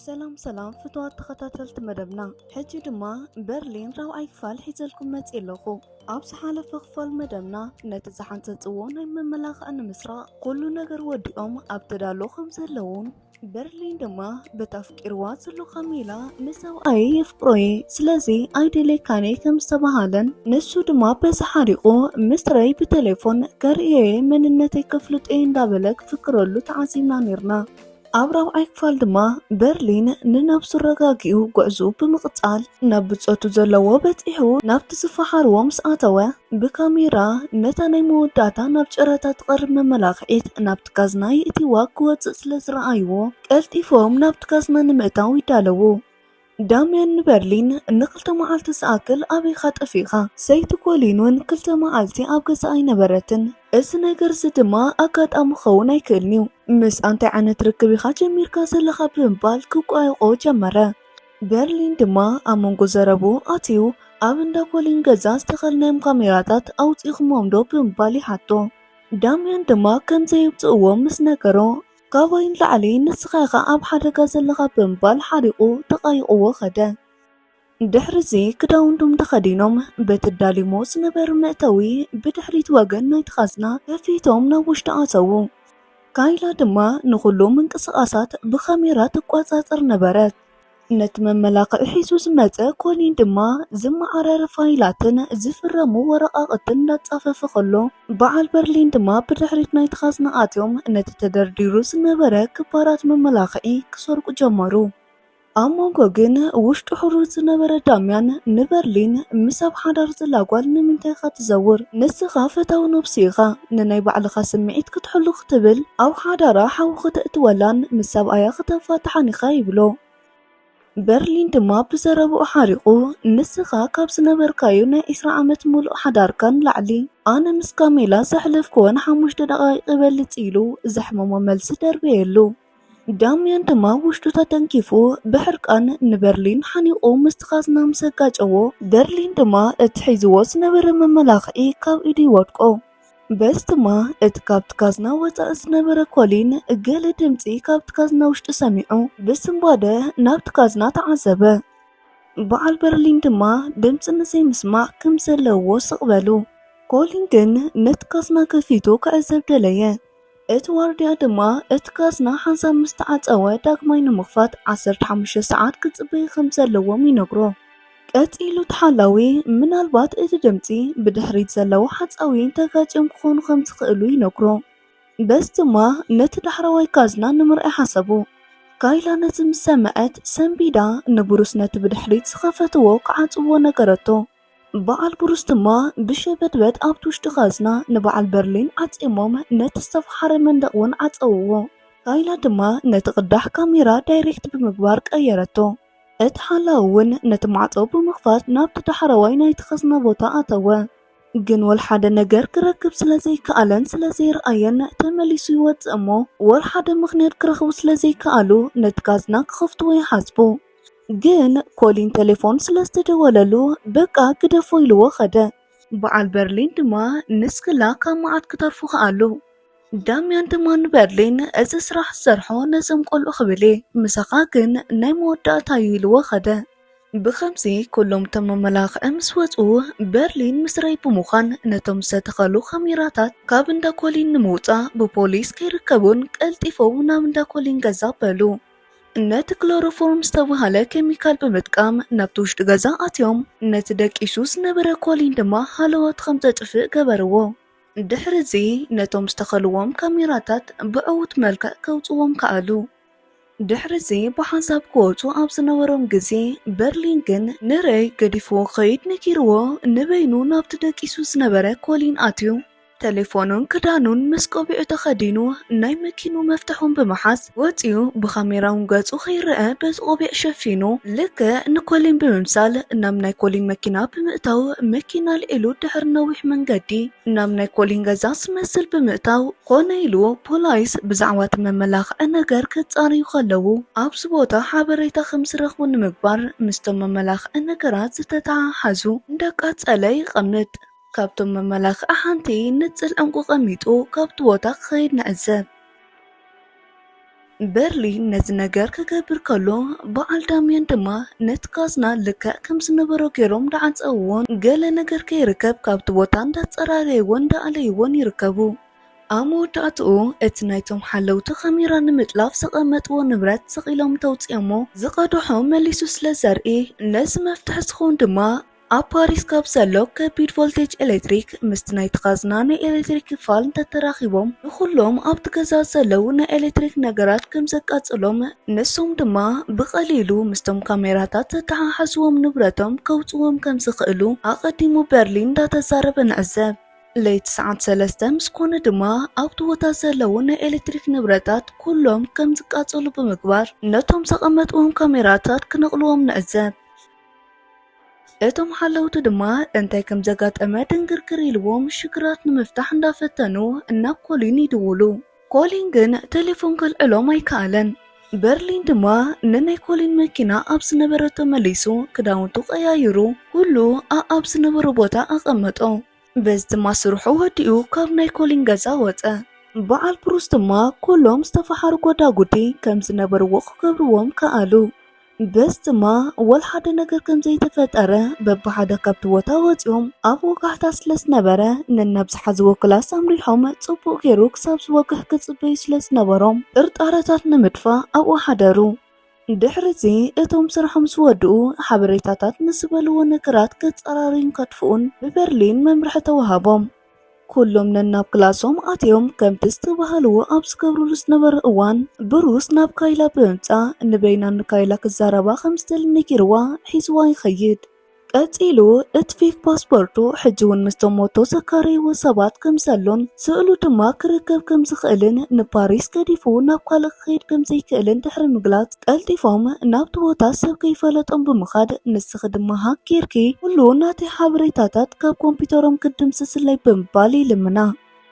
ሰላም ሰላም ፍትዋት ተኸታተልቲ መደብና፣ ሕጂ ድማ በርሊን ራብዓይ ክፋል ሒዘልኩም መጽእ ኣለኹ። ኣብ ዝሓለፈ ክፋል መደብና ነቲ ዝሓንጸጽዎ ናይ መመላኽዒ ንምስራቕ ኩሉ ነገር ወዲኦም ኣብ ተዳሎ ከም ዘለዉን በርሊን ድማ በቲ ኣፍቂርዋ ዘሎ ካሜላ ንሰብኣየ የፍቅሮየ ስለዚ ኣይደልየካን እየ ከም ዝተባሃለን ንሱ ድማ በዚ ሓሪቑ ምስረይ ብቴሌፎን ከርእየየ መንነተይ ከፍልጦየ እንዳበለ ክፍክረሉ ተዓዚብና ኔርና። ኣብ ራብዓይ ክፋል ድማ በርሊን ንነብሱ ኣረጋጊኡ ጉዕዝኡ ብምቕጻል ናብ ብጾቱ ዘለዎ በጺሑ ናብቲ ዝፈሓርዎ ምስ ኣተወ ብካሜራ ነታ ናይ መወዳእታ ናብ ጨረታ ትቐርብ መመላኽዒት ናብቲ ካዝና የእትይዋ ክወጽእ ስለ ዝረኣይዎ ቀልጢፎም ናብቲ ካዝና ንምእታው ይዳለዉ። ዳምያን ንበርሊን ንኽልተ መዓልቲ ዝኣክል ኣበይ ኢኻ ጠፊእኻ? ሰይቲ ኮሊን እውን ክልተ መዓልቲ ኣብ ገዛ ኣይነበረትን። እዚ ነገር እዚ ድማ ኣጋጣሚ ክኸውን ኣይክእልን እዩ። ምስኣ እንታይ ዓይነት ርክብ ኢኻ ጀሚርካ ዘለኻ ብምባል ክቋየቖ ጀመረ። በርሊን ድማ ኣብ መንጎ ዘረብኡ ኣትዩ ኣብ እንዳ ኮሊን ገዛ ዝተኸልናዮም ካሜራታት ኣውጺእኹሞም ዶ ብምባል ይሓቶ። ዳምያን ድማ ከም ዘየውጽእዎ ምስ ነገሮ ካባይ ንላዕሊ ንስኻ ኢኻ ኣብ ሓደጋ ዘለኻ ብምባል ሓሪቑ ተቓይቕዎ ከደ። ድሕሪ እዚ ክዳውንቶም ተኸዲኖም በቲ ኣዳሊሞ ዝነበረ መእተዊ ብድሕሪት ወገን ናይቲ ካዝና ከፊቶም ናብ ውሽጢ ኣተዉ። ካይላ ድማ ንኹሉ ምንቅስቓሳት ብኻሜራ ትቆጻጸር ነበረት። ነቲ መመላኽዒ ሒዙ ዝመጸ ኮሊን ድማ ዝመዓረረ ፋይላትን ዝፍረሙ ወረቓቕትን እንዳጻፈፈ ከሎ በዓል በርሊን ድማ ብድሕሪት ናይቲ ካዝና ኣትዮም ነቲ ተደርዲሩ ዝነበረ ክባራት መመላኽዒ ክሰርቁ ጀመሩ። ኣብ መንጎ ግን ውሽጡ ሕሩር ዝነበረ ዳምያን ንበርሊን ምስ ኣብ ሓዳር ዘላ ጓል ንምንታይ ኢኻ ትዘውር? ንስኻ ፈታዊ ነብሱ ኢኻ። ንናይ ባዕልኻ ስምዒት ክትሕሉ ክትብል ኣብ ሓዳራ ሓዊ ክተእትወላን ምስ ሰብኣያ ክተፋትሓን ኢኻ ይብሎ። በርሊን ድማ ብዘረብኡ ሓሪቑ ንስኻ ካብ ዝነበርካዮ ናይ ዒስራ ዓመት ሙሉእ ሓዳርካ ንላዕሊ ኣነ ምስ ካሜላ ዘሕለፍክወን ሓሙሽተ ደቓይቕ ይበልጽ ኢሉ ዘሕመሞ መልሲ ደርበየሉ። ዳምያን ድማ ውሽጡ ተተንኪፉ ብሕርቃን ንበርሊን ሓኒቑ ምስቲ ካዝና ምስ ኣጋጨዎ በርሊን ድማ እቲ ሒዝዎ ዝነበረ መመላኽዒ ካብ ኢዱ ይወድቆ። በዚ ድማ እቲ ካብቲ ካዝና ወጻኢ ዝነበረ ኮሊን ገለ ድምጺ ካብቲ ካዝና ውሽጢ ሰሚዑ ብስንባደ ናብቲ ካዝና ተዓዘበ። በዓል በርሊን ድማ ድምጺ ንዘይምስማዕ ከም ዘለዎ ስቕ በሉ። ኮሊን ግን ነቲ ካዝና ከፊቱ ክዕዘብ ደለየ። እቲ ዋርድያ ድማ እቲ ካዝና ሓንሳብ ምስ ተዓጸወ ዳግማይ ንምኽፋት ዓሰርተ ሓሙሽተ ሰዓት ክጽበዩ ከም ዘለዎም ይነግሮ። ቀጺሉ እቲ ሓላዊ ምናልባት እቲ ድምጺ ብድሕሪት ዘለዉ ሓጻዊን ተጋጭዮም ክኾኑ ከም ዝኽእሉ ይነግሮ። በዚ ድማ ነቲ ዳሕረዋይ ካዝና ንምርኣይ ሓሰቡ። ካይላ ነዚ ምስ ሰምዐት ሰንቢዳ ንብሩስ ነቲ ብድሕሪት ዝኸፈትዎ ክዓጽዎ ነገረቶ። በዓል ብሩስ ድማ ብሸበድበድ ኣብቲ ውሽጢ ካዝና ንበዓል በርሊን ዓጺሞም ነቲ ዝተፈሓረ መንደቕ እውን ዓጸውዎ። ካይላ ድማ ነቲ ቅዳሕ ካሜራ ዳይሬክት ብምግባር ቀየረቶ። እቲ ሓላዊ እውን ነቲ ማዕጾ ብምኽፋት ናብቲ ዳሕረዋይ ናይቲ ካዝና ቦታ ኣተወ። ግን ወልሓደ ነገር ክረክብ ስለ ዘይከኣለን ስለ ዘይረኣየን ተመሊሱ ይወጽእ እሞ ወልሓደ ምኽንያት ክረኽቡ ስለ ዘይከኣሉ ነቲ ካዝና ክኸፍትዎ ይሓስቡ። ግን ኮሊን ቴሌፎን ስለ ዝተደወለሉ በቃ ግደፎ ኢልዎ ኸደ። በዓል በርሊን ድማ ንስክላ ካብ መዓት ክተርፉ ከኣሉ። ዳምያን ድማ ንበርሊን እዚ ስራሕ ዝሰርሖ ነዞም ቆልዑ ክብል እየ፣ ምሳኻ ግን ናይ መወዳእታ እዩ ኢልዎ ኸደ። ብኸምዚ ኩሎም እቶም መመላኽዒ ምስ ወጹ በርሊን ምስ ረይ ብምዃን ነቶም ዝተተኸሉ ካሜራታት ካብ እንዳ ኮሊን ንምውጻእ ብፖሊስ ከይርከቡን ቀልጢፎም ናብ እንዳ ኮሊን ገዛ በሉ። ነቲ ክሎሮፎርም ዝተባህለ ኬሚካል ብምጥቃም ናብቲ ውሽጢ ገዛ ኣትዮም ነቲ ደቂሱ ዝነበረ ኮሊን ድማ ሃለዋት ከም ዘጥፍእ ገበርዎ። ድሕሪ እዚ ነቶም ዝተኸልዎም ካሜራታት ብዕዉት መልክዕ ከውጽዎም ከኣሉ። ድሕሪ እዚ ብሓንሳብ ክወጹ ኣብ ዝነበሮም ግዜ በርሊን ግን ንረይ ገዲፍዎ ክኸይድ ነጊርዎ ንበይኑ ናብቲ ደቂሱ ዝነበረ ኮሊን ኣትዩ። ተሌፎኑን ክዳኑን ምስ ቆቢዑ ተኸዲኑ ናይ መኪኑ መፍትሑን ብምሓዝ ወጺኡ ብኻሜራውን ገጹ ከይረኣ በቲ ቆቢዕ ሸፊኑ ልክዕ ንኮሊን ብምምሳል ናብ ናይ ኮሊን መኪና ብምእታው መኪና ኣልዒሉ ድሕሪ ነዊሕ መንገዲ ናብ ናይ ኮሊን ገዛ ዝመስል ብምእታው ኮነ ኢሉ ፖላይስ ብዛዕባ እቲ መመላኽዒ ነገር ክጻረዩ ከለዉ ኣብዚ ቦታ ሓበሬታ ከም ዝረኽቡ ንምግባር ምስቶም መመላኽዒ ነገራት ዝተተሓሓዙ እንዳቃጸለ ይቐምጥ። ካብቶም መመላኽዒ ሓንቲ ንጽል ዕንቁ ቀሚጡ ካብቲ ቦታ ክኸይድ ንዕዘብ። በርሊን ነዚ ነገር ክገብር ከሎ፣ በዓል ዳምየን ድማ ነቲ ካዝና ልክዕ ከም ዝነበሮ ገይሮም እንዳዓጸውዎን፣ ገለ ነገር ከይርከብ ካብቲ ቦታ እንዳጸራረይዎን እንዳኣለይዎን ይርከቡ። ኣብ መወዳእትኡ፣ እቲ ናይቶም ሓለውቲ ካሜራ ንምጥላፍ ዘቐመጥዎ ንብረት ስቕ ኢሎም እንተውጽኦሞ፣ ዝቐድሖ መሊሱ ስለ ዘርኢ፣ ነዚ መፍትሒ ዝኸውን ድማ ኣብ ፓሪስ ካብ ዘሎ ከቢድ ቮልቴጅ ኤሌክትሪክ ምስቲ ናይቲ ካዝና ናይ ኤሌክትሪክ ክፋል እንተተራኺቦም፣ ንኹሎም ኣብቲ ገዛ ዘለዉ ናይ ኤሌክትሪክ ነገራት ከም ዘቃጽሎም፣ ንሶም ድማ ብቐሊሉ ምስቶም ካሜራታት ዘተሓሓዝዎም ንብረቶም ከውጽዎም ከም ዝኽእሉ ኣቐዲሙ በርሊን እንዳተዛረበ ንዕዘብ። ለይቲ ሰዓት ሰለስተ ምስ ኮነ ድማ ኣብቲ ቦታ ዘለዉ ናይ ኤሌክትሪክ ንብረታት ኩሎም ከም ዝቃጸሉ ብምግባር፣ ነቶም ዘቐመጥዎም ካሜራታት ክነቕልዎም ንዕዘብ። እቶም ሓለውቲ ድማ እንታይ ከም ዘጋጠመ ድንግርግር ኢልዎም ሽግራት ንምፍታሕ እንዳፈተኑ ናብ ኮሊን ይድውሉ። ኮሊን ግን ቴሌፎን ከልዕሎም ኣይከኣለን። በርሊን ድማ ንናይ ኮሊን መኪና ኣብ ዝነበረቶ መሊሱ ክዳውንቱ ቀያይሩ ኩሉ ኣኣብ ዝነበሮ ቦታ ኣቐመጦ። በዚ ድማ ስርሑ ወዲኡ ካብ ናይ ኮሊን ገዛ ወጸ። በዓል ብሩስ ድማ ኩሎም ዝተፈሓሩ ጎዳጉዲ ከም ዝነበርዎ ክገብርዎም ከኣሉ። በዚ ድማ ወላ ሓደ ነገር ከም ዘይተፈጠረ በብሓደ ካብቲ ቦታ ወጺኦም ኣብ ወጋሕታ ስለ ዝነበረ ነናብ ዝሓዝዎ ክላስ ኣምሪሖም ጽቡቕ ገይሩ ክሳብ ዝወግሕ ክጽበዩ ስለ ዝነበሮም ጥርጣረታት ንምጥፋእ ኣብኡ ሓደሩ። ድሕሪ እዚ እቶም ስርሖም ዝወድኡ ሓበሬታታት ንዝበልዎ ነገራት ከጸራርዩን ከጥፍኡን ብበርሊን መምርሒ ተዋሃቦም። ኩሎም ነናብ ክላሶም ኣትዮም ከምቲ ዝተባህልዎ ኣብ ዝገብርሉ ዝነበረ እዋን ብሩስ ናብ ካይላ ብምምጻእ ንበይና ንካይላ ክዛረባ ከም ዝደሊ ነጊርዋ ሒዝዋ ይኸይድ። ቀጺሉ እቲ ፌክ ፓስፖርቱ ሕጂ እውን ምስቶም ሞቶ ዘካረይዎ ሰባት ከም ዘሎን ስእሉ ድማ ክርከብ ከም ዝኽእልን ንፓሪስ ገዲፉ ናብ ካልእ ክኸይድ ከም ዘይክእልን ድሕሪ ምግላጽ ቀልጢፎም ናብቲ ቦታ ሰብ ከይፈለጦም ብምኻድ ንስኺ ድማ ሃክ ጌርኪ ኩሉ ናተይ ሓበሬታታት ካብ ኮምፒውተሮም ክድምስስለይ ብምባል ይልምና።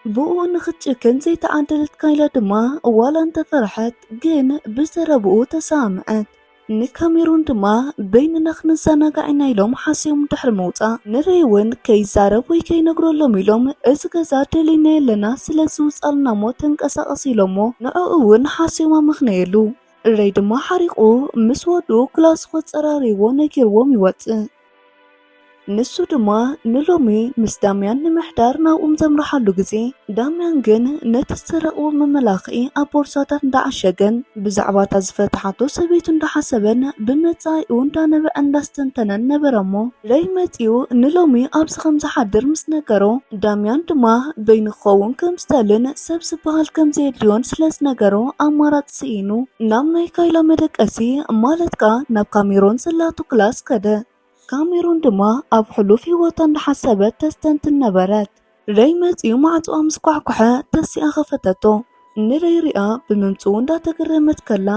ብኡ ንኽትጭክን ዘይተዓደለት ካይላ ድማ ዋላ እንተፈርሐት ግን ብዘረብኡ ተሰማምዐት። ንካሜሩን ድማ በይንና ክንዘናጋዕ ኢና ኢሎም ሓስዮም ድሕሪ ምውፃእ ንረይ እውን ከይዛረብ ወይ ከይነግረሎም ኢሎም እዚ ገዛ ደሊና የለና ስለዚ ውፃልና እሞ ተንቀሳቐስ ኢሎሞ ንዕኡ እውን ሓስዮም ኣመኽነየሉ። ረይ ድማ ሓሪቑ ምስ ወድኡ ክላሱ ከፀራርይዎ ነጊርዎም ይወፅእ። ንሱ ድማ ንሎሚ ምስ ዳምያን ንምሕዳር ናብኦም ዘምርሓሉ ግዜ፣ ዳምያን ግን ነቲ ዝተረኽቦ መመላኽዒ ኣብ ቦርሳታት እንዳዓሸገን ብዛዕባ እታ ዝፈትሓቶ ሰበይቱ እንዳሓሰበን ብመጻኢኡ እንዳነበዐን እንዳስተንተነን ነበረ እሞ፣ ረይ መጺኡ ንሎሚ ኣብዚ ከም ዝሓድር ምስ ነገሮ፣ ዳምያን ድማ በይኑ ክኸውን ከም ዝደልን ሰብ ዝበሃል ከም ዘየድልዮን ስለ ዝነገሮ ኣማራጺ ስኢኑ ናብ ናይ ካይላ መደቀሲ ማለት ከኣ ናብ ካሜሮን ዘላቶ ክላስ ከደ። ካሜሮን ድማ ኣብ ሕሉፍ ህይወታ እንዳሓሰበት ተስተንትን ነበረት። ረይ መጺኡ ማዕጾኣ ምስ ኳሕኮሐ ተሲኣ ከፈተቶ። ንረይ ሪኣ ብምምጽኡ እንዳተገረመት ከላ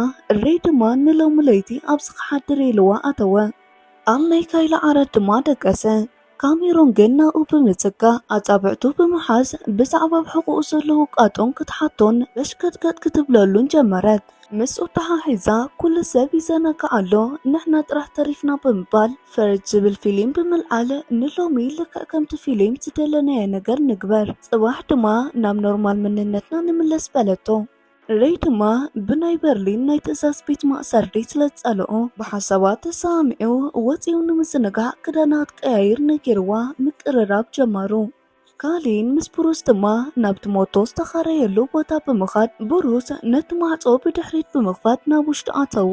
ረይ ድማ ንሎሚ ለይቲ ኣብዚ ክሓድር ኢልዋ ኣተወ። ኣብ ናይ ካይላ ዓራት ድማ ደቀሰ። ካሜሮን ግን ናብኡ ብምጽጋዕ ኣጻብዕቱ ብምሓዝ ብዛዕባ ኣብ ሕቖኡ ዘሎ ውቃጦን ክትሓቶን በሽከጥከጥ ክትብለሉን ጀመረት። ምስኡ ተሓሒዛ ኩሉ ሰብ ይዘናጋዕ ኣሎ ንሕና ጥራሕ ተሪፍና ብምባል ፈረጅ ዝብል ፊሊም ብምልዓል ንሎሚ ልክዕ ከምቲ ፊሊም ዝደለናዮ ነገር ንግበር ጽባሕ ድማ ናብ ኖርማል መንነትና ንምለስ በለቶ። ረይ ድማ ብናይ በርሊን ናይ ትእዛዝ ቤት ማእሰርቲ ስለ ዝጸልኦ ብሓሳባ ተሰማሚዑ ወጺኡ ንምዝንጋዕ ክዳና ክትቀያይር ነጊርዋ ምቅርራብ ጀመሩ። ካሊን ምስ ብሩስ ድማ ናብቲ ሞቶ ዝተኻረየሉ ቦታ ብምኻድ ብሩስ ነቲ ማዕጾ ብድሕሪት ብምኽፋት ናብ ውሽጢ ኣተዉ።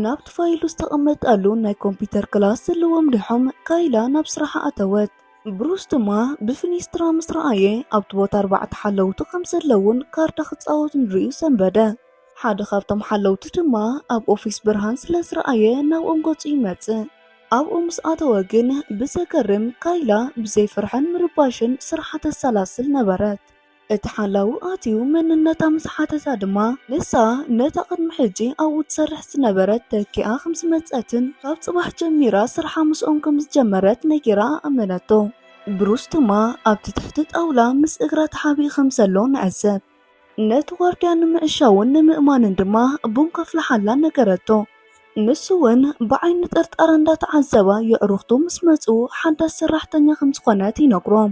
ናብቲ ፋይሉ ዝተቐመጠሉ ናይ ኮምፒውተር ክላስ ዘለዎም ዲሖም ካይላ ናብ ስራሓ ኣተወት። ብሩስ ድማ ብፍኒስትራ ምስ ረኣየ ኣብቲ ቦታ ኣርባዕተ ሓለውቲ ከም ዘለውን ካርታ ክጻወቱ ንርእዩ ሰንበደ። ሓደ ካብቶም ሓለውቲ ድማ ኣብ ኦፊስ ብርሃን ስለ ዝረኣየ ናብኦም ገጹ ይመጽእ። ኣብኡ ምስ ኣተወ ግን ብዘገርም ካይላ ብዘይ ፍርሕን ምርባሽን ስርሓ ተሰላስል ነበረት። እቲ ሓላዊ ኣትዩ መንነታ ምስ ሓተታ ድማ ንሳ ነታ ቅድሚ ሕጂ ኣብኡ ትሰርሕ ዝነበረት ተኪኣ ከም ዝመጸትን ካብ ጽባሕ ጀሚራ ስርሓ ምስኦም ከም ዝጀመረት ነጊራ ኣመነቶ። ብሩስ ድማ ኣብቲ ትሕቲ ጣውላ ምስ እግራ ተሓቢኡ ከም ዘሎ ንዕዘብ። ነቲ ዋርድያ ንምዕሻውን ንምእማንን ድማ ቡን ከፍልሓላ ነገረቶ። ንሱ እውን ብዓይኒ ጥርጣረ እንዳተዓዘባ የዕሩኽቱ ምስ መጹ ሓዳስ ሰራሕተኛ ከም ዝኾነት ይነግሮም።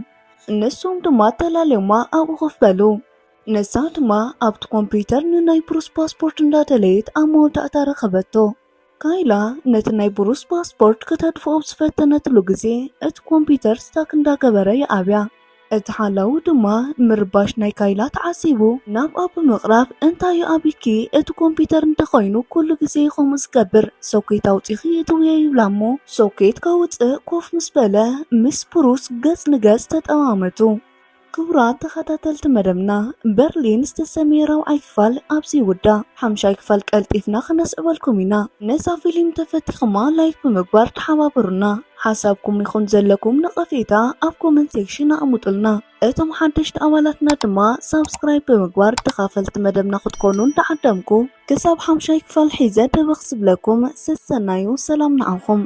ንሶም ድማ ተላልዮማ ኣብኡ ኮፍ በሉ። ንሳ ድማ ኣብቲ ኮምፒውተር ንናይ ብሩስ ፓስፖርት እንዳደለየት ኣብ መወዳእታ ረኸበቶ። ካይላ ነቲ ናይ ብሩስ ፓስፖርት ከተጥፍኦ ብዝፈተነትሉ ግዜ፣ እቲ ኮምፒውተር ስታክ እንዳገበረ ይኣብያ። እቲ ሓላዊ ድማ ምርባሽ ናይ ካይላ ተዓሲቡ ናብኣ ብምቕራብ፣ "እንታይ እዩ ኣቢኪ? እቲ ኮምፒውተር እንተኾይኑ ኩሉ ግዜ ከምኡ ዝገብር። ሶኬት ኣውፂኺ እትውየ" ይብላ እሞ፣ ሶኬት ከውፅእ ኮፍ ምስ በለ፣ ምስ ብሩስ ገፅ ንገፅ ተጠማመቱ። ክቡራት ተኸታተልቲ መደብና፣ በርሊን ዝተሰምየ ራብዓይ ክፋል ኣብዚ ይውዳእ። ሓምሻይ ክፋል ቀልጢፍና ክነስዕበልኩም ኢና። ነዛ ፊልም ተፈቲኹማ ላይክ ብምግባር ተሓባበሩና። ሓሳብኩም ይኹን ዘለኩም ነቐፌታ ኣብ ኮመንት ሴክሽን ኣቕምጡልና። እቶም ሓደሽቲ ኣባላትና ድማ ሳብስክራይብ ብምግባር ተኻፈልቲ መደብና ክትኮኑ እንዳዓደምኩ፣ ክሳብ ሓምሻይ ክፋል ሒዘ ደበኽ ዝብለኩም ሰሰናዩ ሰላም ንዓኹም።